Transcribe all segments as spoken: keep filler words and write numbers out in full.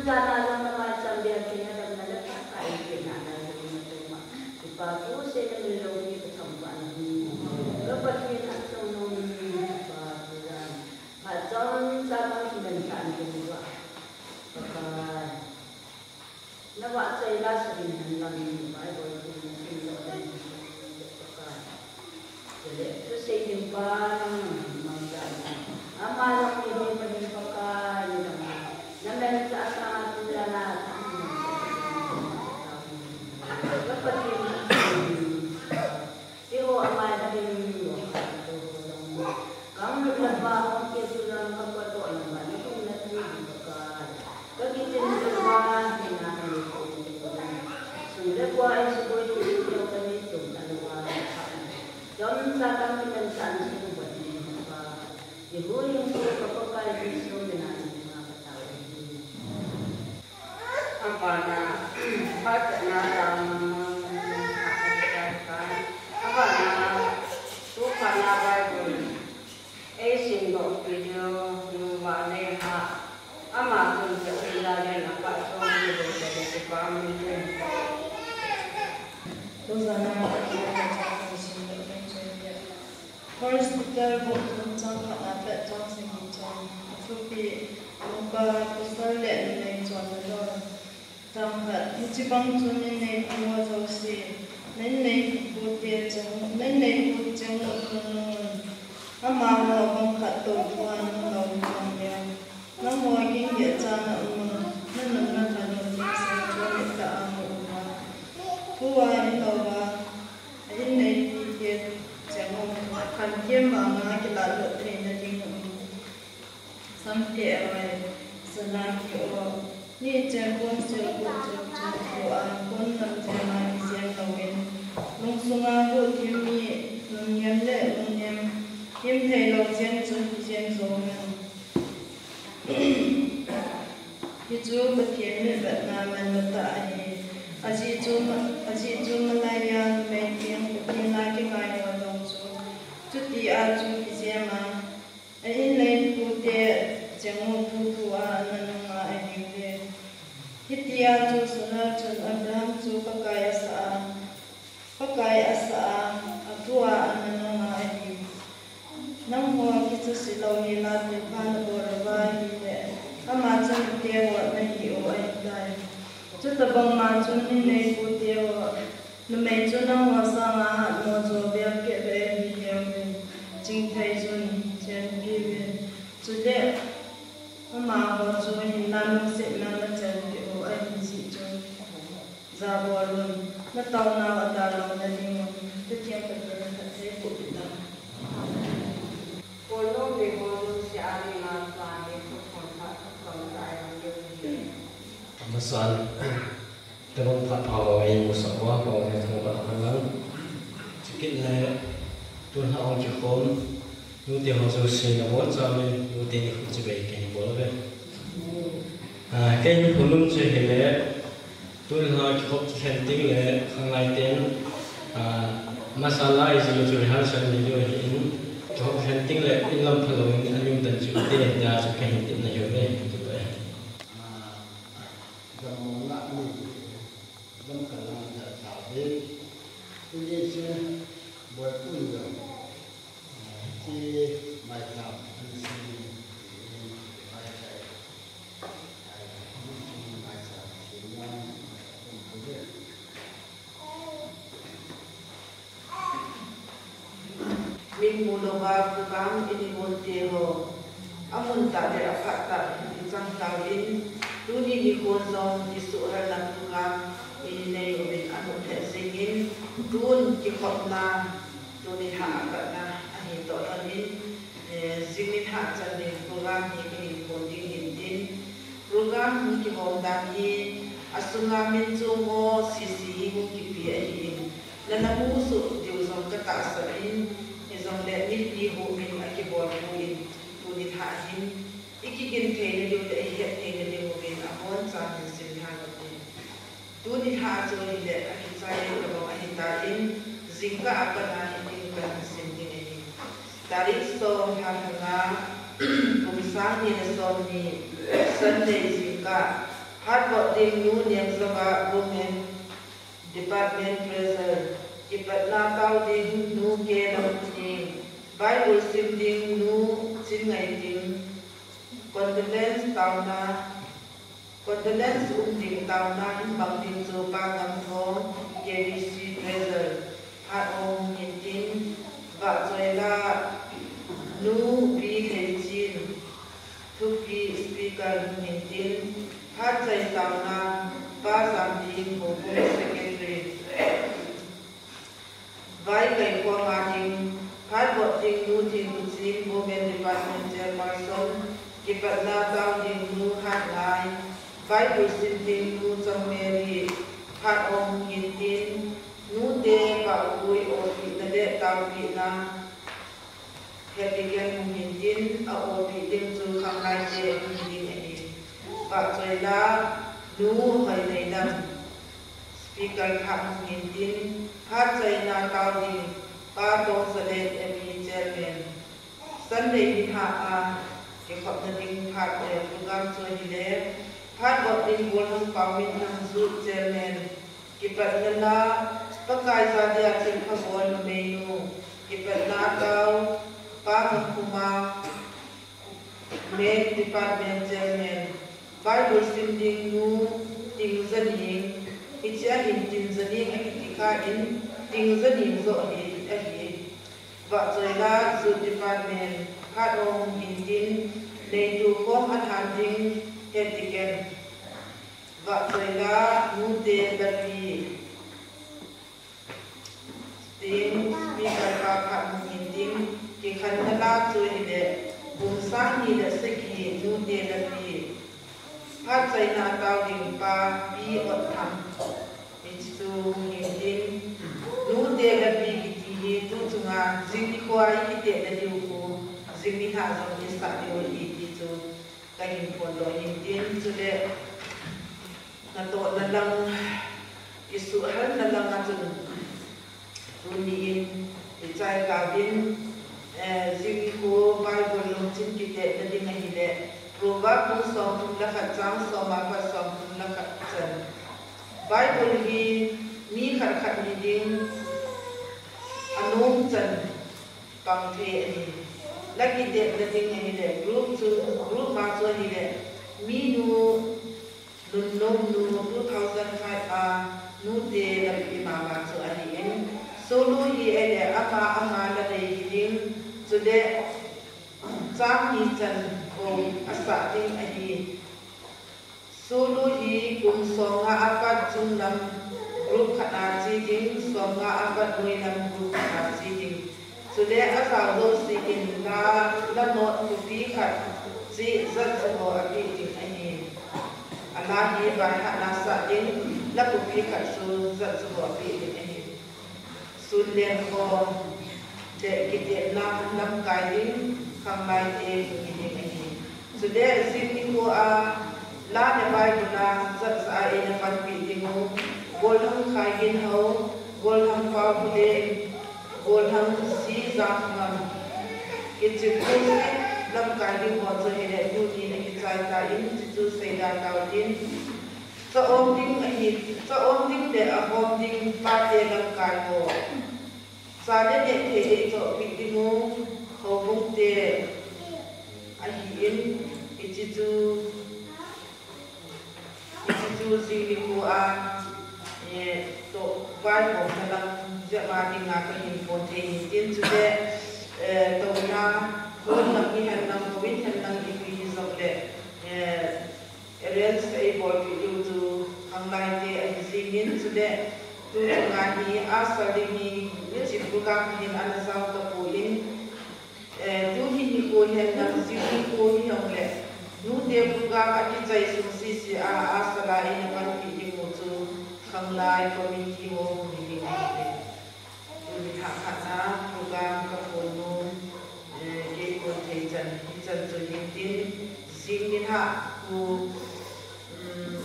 Jana jong namai cham dia kina dam na le pha ka in kina na le na tu ma. Kipa thu se na mi lo ni ka cham pa na ni. Ka Pathen a cham no ni pa thu ran. Pha cham sa ka ki men sa ni ni wa. Pakai. Na wa chai la sa ni han lam ni Bible ni sin lo ni Pakai. Chule, thusei ding pa nang mang ta. Ama nang ni hoi pa ding Pakai ni nang. Na men cha sa tu la na. Ka Pathen. Ti ho ama na ding lo ka tu ho dong. Kang lut la ba hong ke tu la ka pa to la ba ni kum na tu Pakai. Ka ki chen tu ba ni na ni ko. Sung le kwa ai su ko tu tu ka ni tu na lo wa. Chom sa kam ki men sa ni su ko ni Pakai. Jehoiachin chu ka Pakai Jesu mina in ka tao ahi. Abana, phatna tang mang mang ka. Abana, tu phatna Bible. Ei sim doh video nu va le ha. Ama kun ka ila le na pa chong ni lo ka de pa mi le. Tu zana ka ki ka chong ni sim doh kan chong ya. First Peter bung thum chang khat a pat chang sagi chang. Athupi, nungpa pasal le numei chonna lou. Chang khat, hiche bang chun inneipu ho jouse, na inneipu te cheng, na inneipu cheng u thunun. Amaho bang khat toh thu a nung lou chang leu. Nangho kin geh chan a um un, na nunna lhan u jingse chu amit tah a mu uva. Thu a hilou va, a inneipi te cheng u, khanthiem vanga kilah lut theina ding u. Samte ahoi, Salaki o, ni chen kon sil ko chok chok ko a, kon lam chen a kisem lou in, lungsunga lut thim mi, lungnem le lungnem, him thei lou chen chun kisem jou hen. Hichu Pathen mitvetna manlou tah ahi. Ajeh chu ma-, ajeh chu malaiya numei teng Pathen a kingai ho jong chu chuti a chu kisem a, a inneipu te cheng u thuthu a ana nunga ahiu ve. Hitia chu Sarah chun Abraham chu Pakai asah a, Pakai asah a, athua ana nunga ahi. Nangho kichase lou hela thilpha nabol uva ahile, ama chanute ho nahiu ahitai. Chutobang ma chun inneipu te ho, numei chu nangho sanga hatmo jo bep kit le ahi teuve, chingthei chun chenpi uve. Chule, amaho chu hinna lungsetna nachanpeh u ahi jeh chun. Jabol un, nataonau adalou nading un, Pathen Pathen in phatthei boh peh tan. Kolnom le Kolnom se a ringa tua hi thuphon pha thuphon pha a jong ding hi. Amasan, tabang phat pha ho hi musah uva, pha ho hi thangvah a lang. Chukit le, tulha hung kikhom, nute ho jouse nabonchauvin, nute nikho chibai kahin bol uve. Ah, kei hi phunum chu hile, tulha kikhop kikhen teng le, khanglai ten, ah, masala ijil chu rehearsal nei diu ahin, kikhop khen teng le, in lam phalou in, alim tan chu te, tia chu kahin tepna hiuve, tu bai. Ah, damna ni, dam kalang da tau de. Tuni chu, boi pun dam. Min mu louva program ini mun te ho. Amun tah le aphat tah in chang tauvin, tuni nikho jong kisuhhalna program ini nei uvin anom lheh jengin, tun kikhopna, tuni lha a patna ahi toh lhonin, eh, jingin hah chan ding program hi kahin kon ding ahin tin, program hung kihong dan hi asunga min chom ho sese hi hung kipe ahin, nana mu soh diu jong katahsan in, hijongle mipi humin akibol pon, tuni lha hin, ikigin theina diu le ihet theina diuvin abonchan hin sim lha kate. Tuni lha chu hile akichai tabang ahitan, jingkah a pat a hitin kahin sim ding ahi. Tarik som lha lha nga, kum sang ni le som ni, Sunday jingkah, Phat bot ding nu Nemjava, Women Department Treasurer. Kipatna tao ding nu K Lamthing. Bible sim ding nu Chinngaiting. Condolence taona, condolence um ding taona in bang ding chu Pa Gamthong, K B C Treasurer. Phat hung hin tin, vahchoila nu Pi Leichin, Thupi Speaker hung hin tin, phat chai taona Pa Jamding, Houbung Secretary. Vai kaikhoma ding, phat bot ding nu Thingkuching, Women Department Chairperson. Kipatna tao ding nu Hatngai. Bible sim ding nu Changmary. Phat hung hin tin, nute vahkoi opina le taopina. Hetiken hung hin tin, a opi ding chu khanglai te hung hi ding ahi. Vahchoila nu Hoineilam. Speaker phat hung hin tin, phat chaina tao ding, Pa Tongzalen, M E Chairman. Sunday nilhah a kikhopna ding phat, eh, program chu ahile, phat bot ding Golhang Paominthang Youth Chairman. Kipatna la, Pakai jadia thilpha bol numeinu. Kipatna tao, Pa Ngakhuma, Men Department Chairman. Bible sim ding nu Tingzaning. Hichea hin Tingzaning akiti kha in, Tingzaning joh ahi, ahi. Vahchoila Youth Department. Phat hung hin tin, neitu khom alhan ding hetiken. Vahchoila nute lapi. Tin, Speaker pa phat hung hin tin, kikhenna la chu ahile, kum sang ni le sagi nute lapi. Phat chaina tao ding pa Pi Otthang. Hichu hung hin tin, nute lapi kiti hi tu chunga jing nikho a i kitepna diu khu, jing nilhah jong i sah diu ahi ti chu. Kahin phondoh hin tin, chule natohna lang, kisuhhalna lang a chun tuni in ichai tauvin, eh, jing nikho Bible lungchin kitepna ding ahile, Proverb bung somthum le khat chang som a pat somthum le khat chan. Bible hi mi khat khat ni ding anom chan pang thei ahi. La kitepna ding ahile, group chu, group ma chu ahile, minu, nunnom nu two thousand five a nute lapi mama chu ahin. Solo hi ahile, ama, ama la nei hi ding, chule chang ni chan bou asah ding ahi. Solo hi kum somnga apat chunglam group khat a che ding, somnga apat noilam group khat a che ding. Chule ajao jouse in la, la note copy khat chu jat chu ho apeh ding ahi. Ala hi baihatna sah ding, la copy khat chu jat chu ho apeh ding ahi. Sun lenkhom le kitepna lamkai ding khanglai te hung hi ding ahi. Chule jing nikho a la le Bible a jat cha a eina panpi ding u, Golhang Khaiginhao, Golhang Paobuleng, Golhang C Jangmang. Kichim khu lamkai ding ho chu ahile tuni in akichai tan, chuchu seida tauvin. Cha-om ding ahi, cha-om ding le ahom ding pate lamkai ho. Cha le neh thei dei chohpeh ding u, houbung te ahin, hiche chu, hiche chu jing nikho a, eh, toh vaihomna lang jep a dinga kahin phon thei hin tin chule, eh, touna, hon lang hihen lang, houin hen lang ipi hijongle, eh, Arrange eibolpeh diu chu khanglai te ahi jingin chule tu chunga hi asal ding hi hiche program hin ana jao tapon, eh, tu hi nikho hin lang jing nikho hijongle nute program akichai sung sese a asal a eina panpi diu chu khanglai committee ho hung hi ding ahi. Tuni lhah khat a program kaphon nom, eh, kei phon thei chan, hichan chu hin tin, jing nilhah khu, um,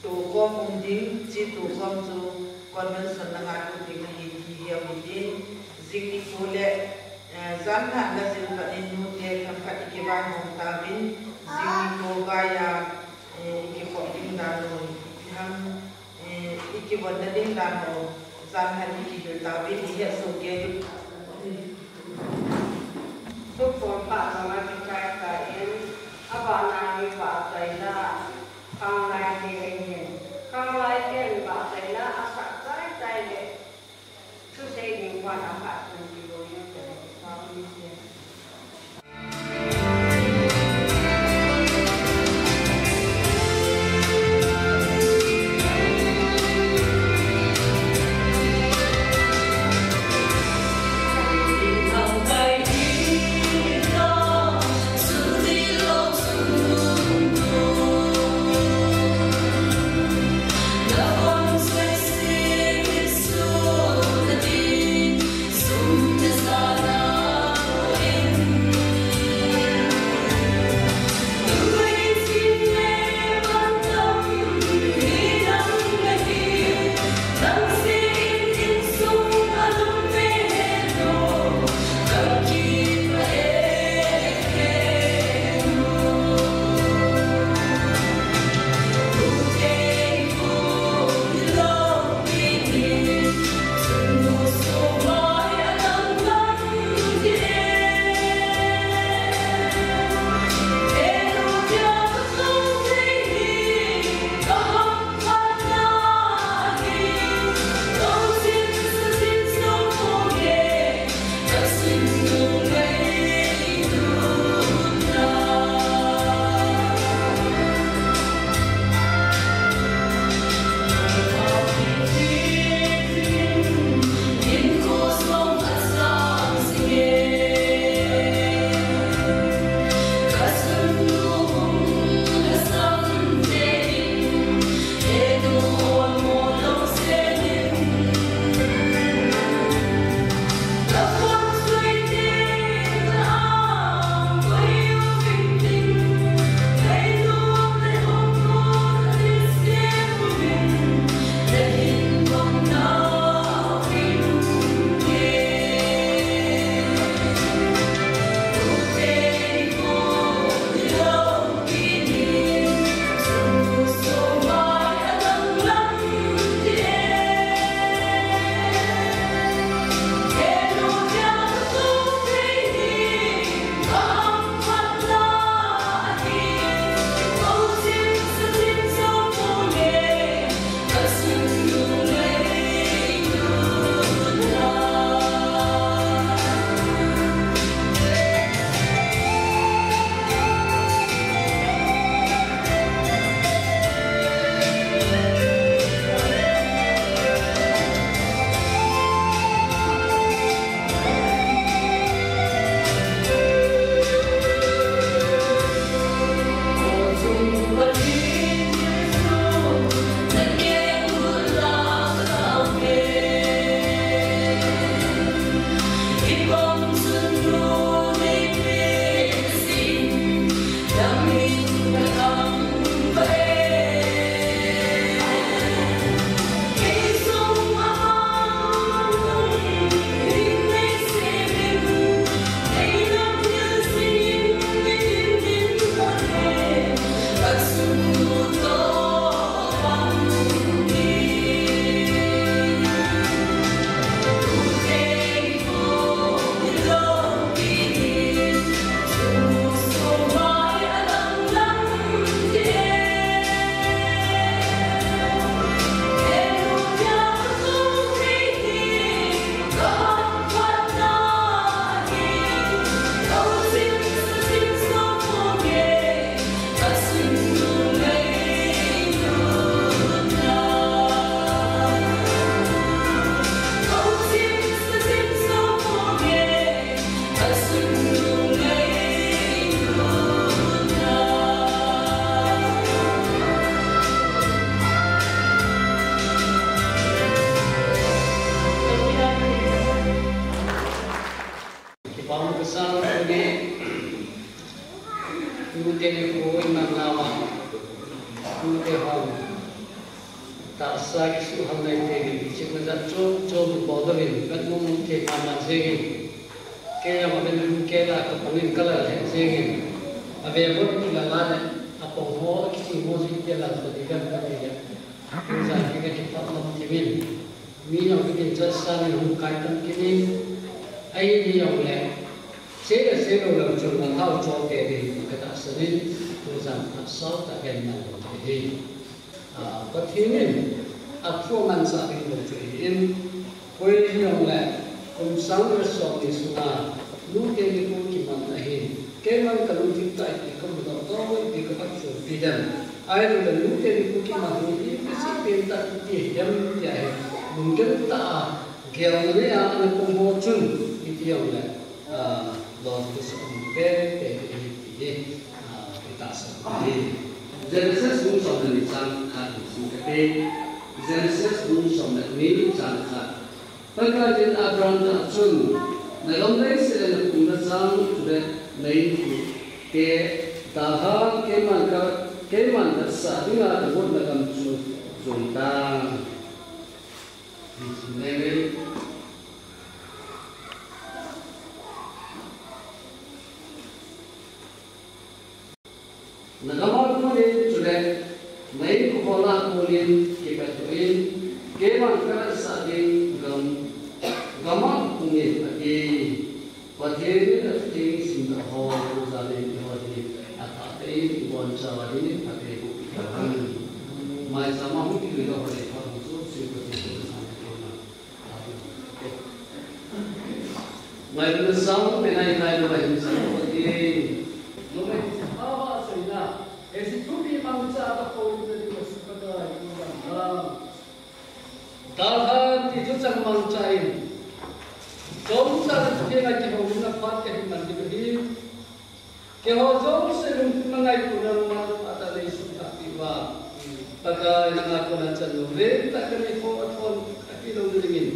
tukhom um ding, hiche tukhom chu convention langa lut ding ahi ti hi ahi tin, jing nikho le, eh, jan lhah la jil pat in nute themkhat ikivaihom tauvin, jing nikho vai a, eh, ikikhop ding dan Kona ding dan ho, jan han i kihil tauvin i hetsoh kei. Thuphon pha jong a kichai tan, abana hi vahchoina, khanglai te ahin, khanglai ten vahchoina asah chai chai le, thusei ding pan aphat chun kiloi in te, pa ni se. Kipah um kasah uve. Nute ni khu iman lama, nute hon tahsa kisuhal nai te ni, chikna jat chom chom bol doh in, vet mong mong thei mama jeng in. Kei jong aven lhun kei la, kapang in kalal lheh jeng in. Ave got in la la le, apang ho, akisih ho jong kei la, kati kan kati le. Tujan hi ka kipah lom ti min. Mi jong ka kin chat sang in hung kai tam kit in. Ahi ni jong le. Sei le sei lou lou chun na thao chol te ding ka tahsan in. Tujan ka sao ta ken na lo te hi. Ah, Pathen in a thu a manchah ding lou chu ahi in. Koi jong le, kum sang le som ni sunga, nu te ni kum kiman ahi. Keiman ka lungthim tah a ipi ka mudoh doh, ipi ka phatchupi dem. Ahilou le, nu te ni kum kiman hi, ipi sih pen tah ipi hi dem, tia hi. Lunggel tah a, gel na nei a, ana kum ho chun, iti jong le, ah, lolhing sah um pen pen hi, hi, ah, i tahsan hi. Genesis bung som le ni chang khat in sim kate. Genesis bung som le ni chang khat. Pakaiyin Abraham tah chun, na gam leiset le na pung na chang chule na inkote dalhan keiman ka, keiman ka sah dinga na gotna gam chu jon tan. Na gam a konin chule na inko hon a konin kipehdoh in, keiman ka sah ding gam, gam a pung in, ati. Pathen in a thu theng simdoh ho, tujan in eiho din a thah tah in i bonchauva dingin phatthei boh i tahen. Maicham a hung kidoh ho le phat hung chu, Pathen in a thah tah in. Ngailutna sangpen a i ngailua hin sangpen. Numei, Pakai, achaina. Hiche thupi mangcha a kapoh na ding a Pakai, tu lam lam. Dalhan ti thuchang mangcha in. Chomcha na thupi a kihouna phat kahin man ding ahi. Keiho jouse lungthim a ngaito nangma phatah a nei suhthah peh uva. Pakai nanga kona chan lou lentah kanei ho athon apeh lou na dingin.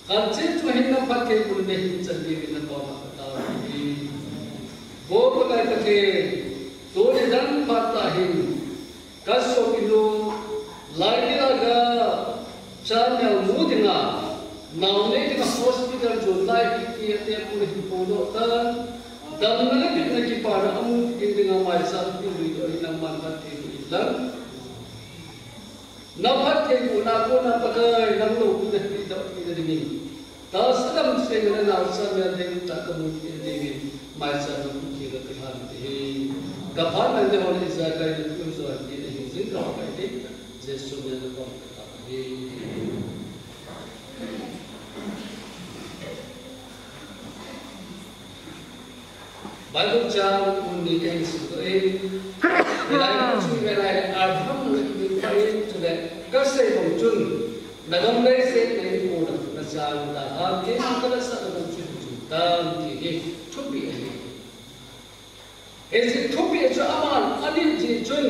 Khat cheh chunga hin na phattheibohna nei hin chan dingin na koma katao ahi. Vo Pakai Pathen, tuni dan phat tah hin. Ka sopinu, Laibila ga, cha neo mu dinga, nao nei dinga hospital jon lai kiti ati a pu hin podoh tan, damna le bitna kipana amu ding dinga maicham in luidoh in nangman phatthei boh in lang. Na phattheibohna kona Pakai nang loupina kahin doh theina dingin. Tahsa lam seh a naocha mel ding tah kamu theina dingin, maicham na khut theng a kahin tahen. Ka phat nang ding hon ijakai na thum jo an ti na hin jing ka kai ding. Jesu min a kong ka ta hi. Bible chang mun ni kahin simdoh in, hilai mun chu hilai Abraham na kimin pha in, chule kasei bang chun, na gam leiset na inko na chang dalhan, keiman ka sah na gam chu jon tan ti hi thupi ahi. Hiche thupi chu aman anin ti chun,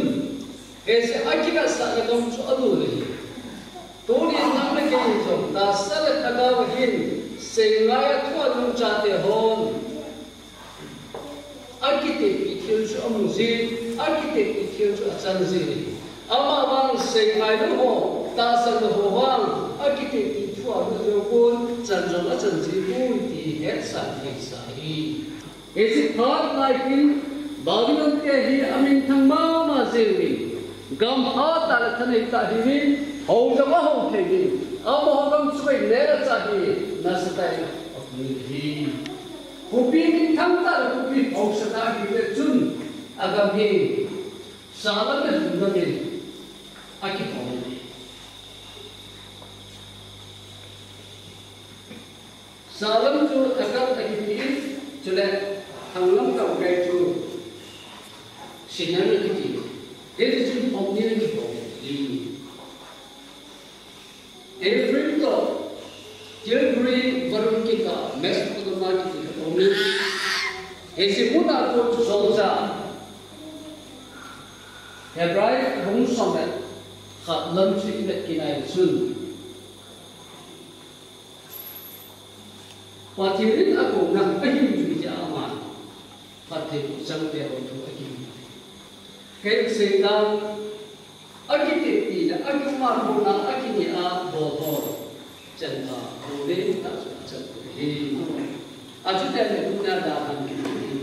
hiche akivetsah na gam chu alol ahi. Tuni nang le kei jong tahsa le lhagao a hin seingai a thu a lungchate hon. Akitepeh thil chu amu jin, akitepeh thil chu achan jin. Amavang seingai lou ho, tahsan lou ho vang, akitepeh thu a lhagao pon, chan jong achan jipoi ti hi hetsah theisa ahi. Hiche phat lai hin Babylon te hi aminthang mama jeng in, gam hatah le thanei tah hiuvin, hou jong ahou thei in, amaho gam chu vei neh le chah hi nasatah in apui ahi. Khopi minthang tah le khopi haosa tah hiuve chun, agam hi salam le lhumlam in akipom e. Salam chu Akan akiti, chule thanglam gamkai chu Shinar akiti. Hiche chu Ophir akiti. Ephraim toh Gilgal varun kikah Mesopotamia kiti khat aumin. Hiche muna kon chu jolcha Hebrai bung som le khat lam chu ivet kit a ahile chun. Pathen in akouna ahin jui jeh a aman phattheiboh changte ho thu akihil. Kei seitan akitepina, akimatona, akineh a bol ho chan a, bol lentah chu achan ahi. Achuteng le tunia dalhan kiti ahi.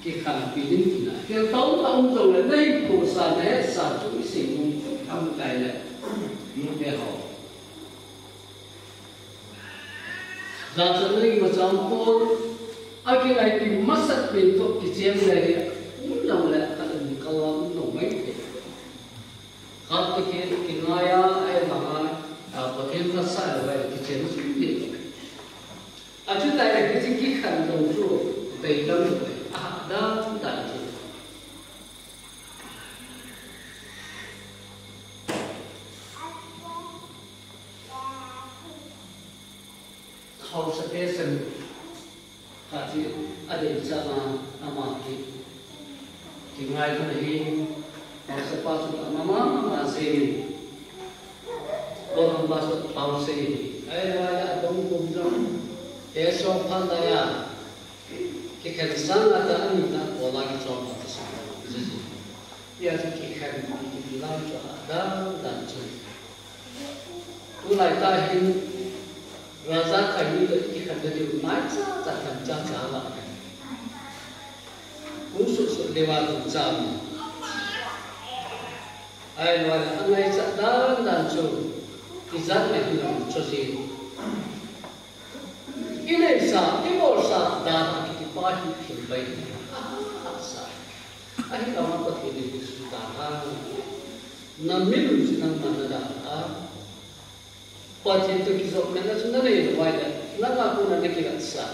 Kikhanpi ding tina. Thil tamtah um jongle, nahinkhosa, nahetsah chu isei nom chu tham tai le. Nute ho. Jachatna imacha umpon, akinaipi masat pen toh kichem le hi, um jongle, khat ani kal a um lou mai thei. Khat toh ki, kingai a, ahi vang a, a, Pathen phatsa lou a, kichem chu um ding. Achuti le hiche kikhen lou chu, beilam lou ahi, adan dan chu. Haosa Pathen, khat hi adei chan a, ama hi kingai lhon ahi, haosa pa chu ama mama jeng in, Program pastor pau sei, ahilou le adong kum jong, Pathen phat lai a, kikhen sang a ta ani na, Paul a kichom phat ta sang a, Jesu. Hia chu kikhen, kikhen lai chu adan dan chu. Tulai tah hin, Raja Khaini toh kikhen na diu, nai cha cha khen cha cha la. Hung sut sut leu a dong cha mi. Ahilou le, angaichat dan dan chu, ijat ngai hilou chu ji. Ineisa, ibolsa dan a kiti pa hi thil bai. Ahahsa. Ahilou a Pathen in Jesu dan a. Na min u chu nangma na dan a. Pathen toh kijopmatna chu nanei lou vai le, nanga kona nakilatsah.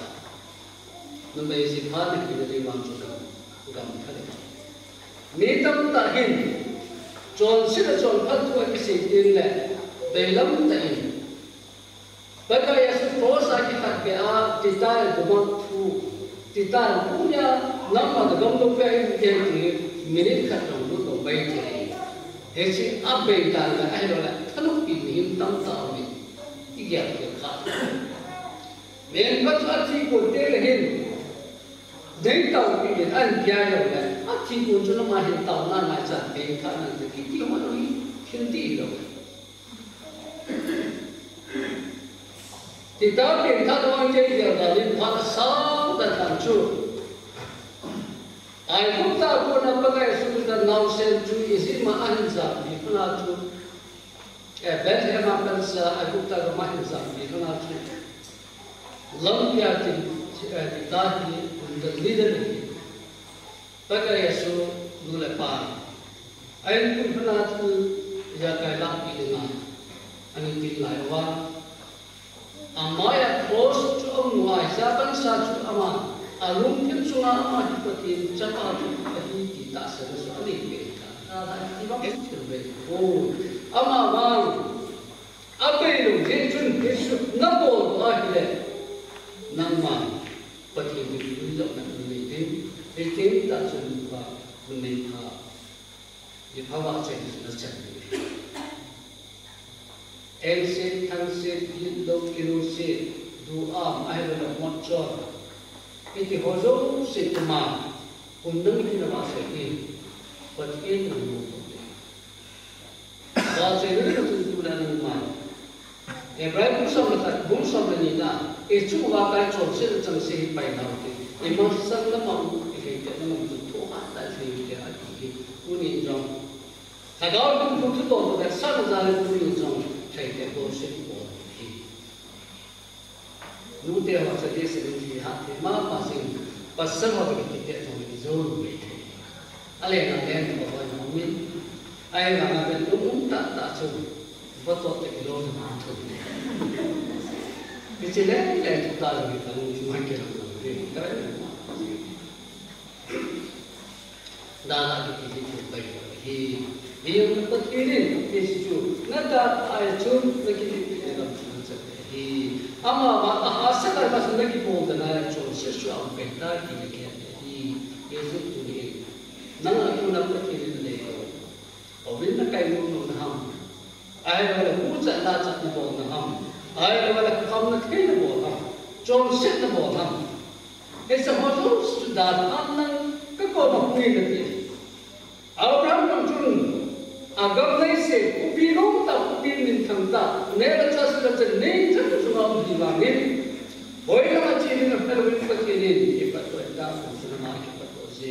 Numei jipha nahi nalei vang chu gam, gam kha le. Mi tamtah hin, chonset le chonphat thu akisei teng le, beilam tah in. Pakai Jesu cross a kikhat peh a, Titan dumang thu, Titan tunia, nangma nagam lou peh in, ti, minute khat jong lut lou mai thei. Hiche abei dan le, ahilou le, thanop pi mihem tamtah umin. Igel kit kha. Mihem khat chu athi kon teng le hin. Dei tao pi le an pia lou le. Athi kon chu nama hin taona ngaichat peng kha nante kiti ho hi. Thil ti lou. Titan peng khat vang kei gel dan in phat asang dan dan chu. Aigupta a kona Pakai Jesu Christa naosen chu Egypt a ahin jampi lhon a chu. Eh, Bethlehem a pansa Aigupta gam a ahin jampi lhon a chu. Lampi a tin, eh, Titan hi, the leader hi. Pakai Jesu nu le pa. Ahin pui lhon a chu ijakai lahpi dinga. Ani tin lai uva. Ama a cross chu amu a, hijeh a pansa chu ama. Alungthim chunga ama hi Pathen chapa chu ahi ti tahsanna chu anei peh ta. Ala ti bang chu thil bei. O, ama vang. Abei lou jeh chun Jesu nabol ahile. Nangma. Pathen hi lui jong na lui ding. Pathen ta chun pa, numei pha. Ji pha vah cheng na cheng. Engse, thangse, gitlou, kilouse, duam, ahilou le motchor. Hiti ho jouse kuma, kum dang hi na vahchoi hi, Pathen nang mu ko te. Vahchoi na ka chun tu na nang ma. Hebrai bung som le khat, bung som le ni na, i chung uva kai chonset le changse hi pai nau te. I masang lam a, i lhei te lam a, chu tho hat ta lhei te ati hi. Tuni jong. Lhagao ding thu thu ton to, sa na ja le tuni jong, lhei te bol se bol hi. Nute ho cha te se ni ha te ma ma jing, pasal ho te te jong ni jo lu le te. Ale na le ni ko ho ni min. Ai na na ben um um ta ta chu. Ba to te lo na ma thu. Ni che le le tu ta ni ta ni ma ke lo ni. Ka le ma. Dana kiti hi thil pai hi. Hi jong Pathen in, Jesu chu, na dan a chun, na kiti ti le lam chun chat hi. Ama vang a hahsat a vang na kibol dan a chun, Jesu a um pen ta ti le khen hi. Jesu tu ni. Nang a tu na Pathen in le ko. Ko vin na kai nu nu na ham. Ahilou le huchat lachat na bol na ham. Ahilou le khamna thei na bol ham. Chonset na bol ham. Hiche ho jouse chu dalhan lang ka koma hung in ati. Abraham jong chun, agam leiset, khopi lom tah, khopi minthang tah, neh le chah, sum le pai, nei chan chunga um hi vangin. Hoilanga che ding aum lou in Pathen in, kipatdoh in da, kum chun ama kipatdoh jeh.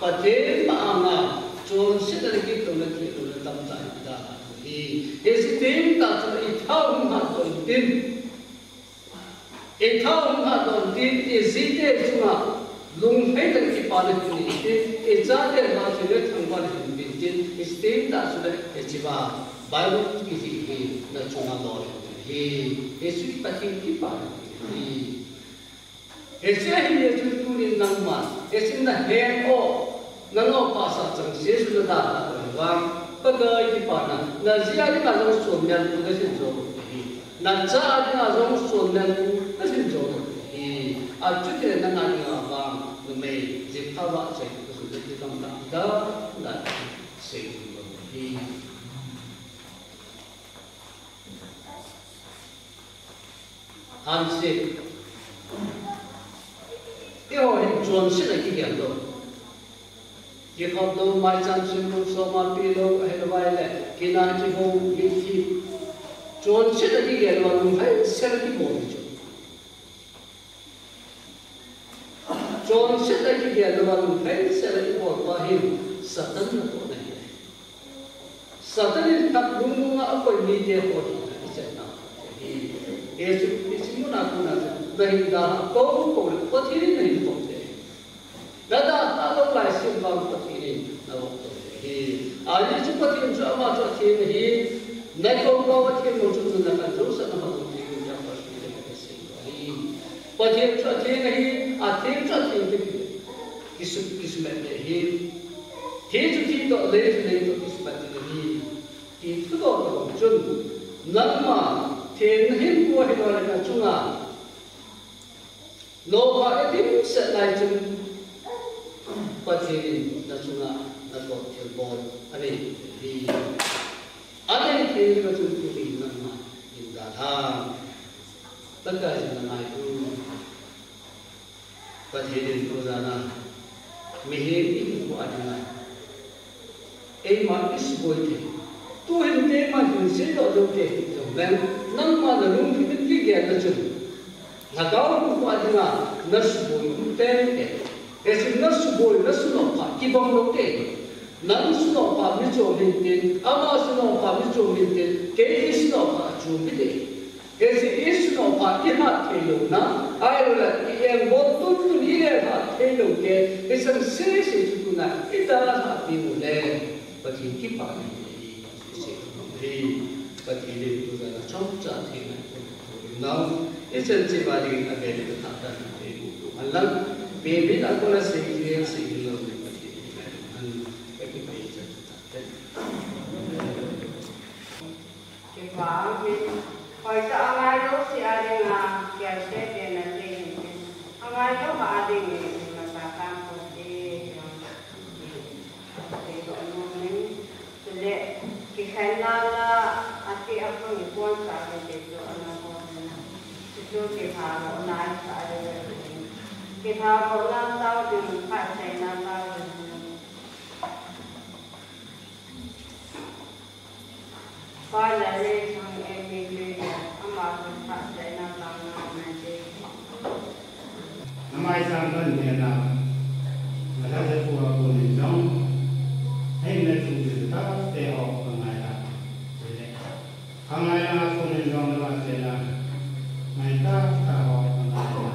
Pathen ma anga chonset a kitoh le kitoh le tamtah in da hi. Hiche teng tah chu i thao hung hatdoh intin. I thao hung hatdoh intin, i jite chunga lunglhai le kipana hin intin, i chate ma chu le thangvahna hin intin, hiche teng tah chu le hiche va Bible kiti hi na chunga lolhin hi. Hiche Pathen kipana hi. Hiche ahi le chun tunin nangma, hiche na heng o, na lopha sa chang se su na da ta ko vang, Pakai kipana, na ji a dinga jong suan mial tu na sin jo lo hi. Na cha a dinga jong suan mial tu na sin jo lo hi. A chuti le nanga dinga vang, numei, jing kha va chai, na su le ti tam da, da, da, sei jo lo hi. Hanse. Eiho hin chonset a kigel lou. Kikhop lou, maicham sim lou, soma pe lou, ahilou vai le, kina kihou, mitlhi. Chonset a kigel lou, lunglhaisel a kibol chu. Chonset a kigel lou a lunglhaisel a ibol pa hi Satan natohna ahi. Satan in thap lunglung a akoi mite ho hi ichenna ahi. Hiche, hiche muna kona chu nahin dalhah kou kou le Pathen in nahin kou te. Nadalhah lou laise vang Pathen in navop tou te ahi. Ajeh chu Pathen chu ama chu atheng ahi. Nakou kou atheng lou chu nana khan jousah naman lou ti chu John first Peter kasei ahi. Pathen chu atheng ahi, atheng chu atheng kiti. Kisu, kisuhmil te ahi. Thi chu thi toh, lei chu lei toh, kisuhmil te ahi. Ti thudoh toh chun, nangma, theng nahin kou ahi lou le na chunga lopha idimset lai chun, Pathen in na chunga natoh thilbol anei ahi. Anei thei na chun tuni nangma hin dalhah. Pakai jin na ngai tu. Pathen in tujan a mihem ihinkho a dinga eima isuboi thei. Tuhin keima hin seidoh lou te hijongleng, nangma nalungthim in kigel na chun, lhagao hinkho a dinga nasuboi um teng teng. Hichun nasuboi, nasunopha kibang lou te. Nang sunopha michom hintin, ama sunopha michom hintin, kei isunopha chom hite. Hiche isunopha ihat thei louna, ahilouleh i-engbol tuntun ilenlhah thei lou te, hichan sese chu tuna idalhah diu le, Pathen kipana hi, Pathen in tujan a chomcha thei nau, ichan cheh uva dingin avel in athah tan thei u hen lang, Pathen in akona sei thei sei lou le Pathen in avel in kakipah e. Kipah e, hoitah a angailou seh a dinga, kialte te na te hin te. Angailou a ding e, na ta kan ko te, te ko no ne. Chule, kikhenna la, ati a ko ni kon sa ke te to ana ko na. Chu kitharohna sa le. Kitharohna tao ding, phattheina tao ding. Pa le le chang e mi le, ama chun phattheina tang na na de. Namai sang kan de na, na la de pu a pu ni jong, hei na chu de ta te ho ka ngai la. Ka ngai la pu ni jong na ma de na, ngai ta ta ho ka ngai la.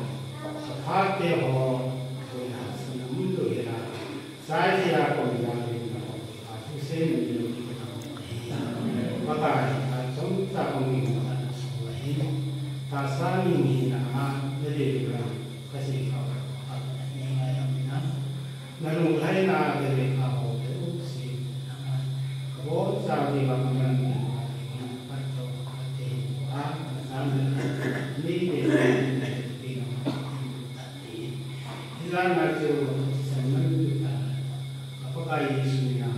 Sa pha te ho, pu na sa na mun do he la. Sai sia kong jang rin na kong, a thu se na ni lo ki ka kong hi. Pakai, a chomcha kong ni mo na so hi. Tahsa ni ni na a, na de ra, ka si ka, a ni ngai am na. Na lunglhaina de le ka ho de u si na ma. Ka bon sa de ba ka man ni ma, ka to ka te hi ko a, ka sa ni de ni de ni na ma. Hilai a chu Simon Peter, a Pakai Jesu in a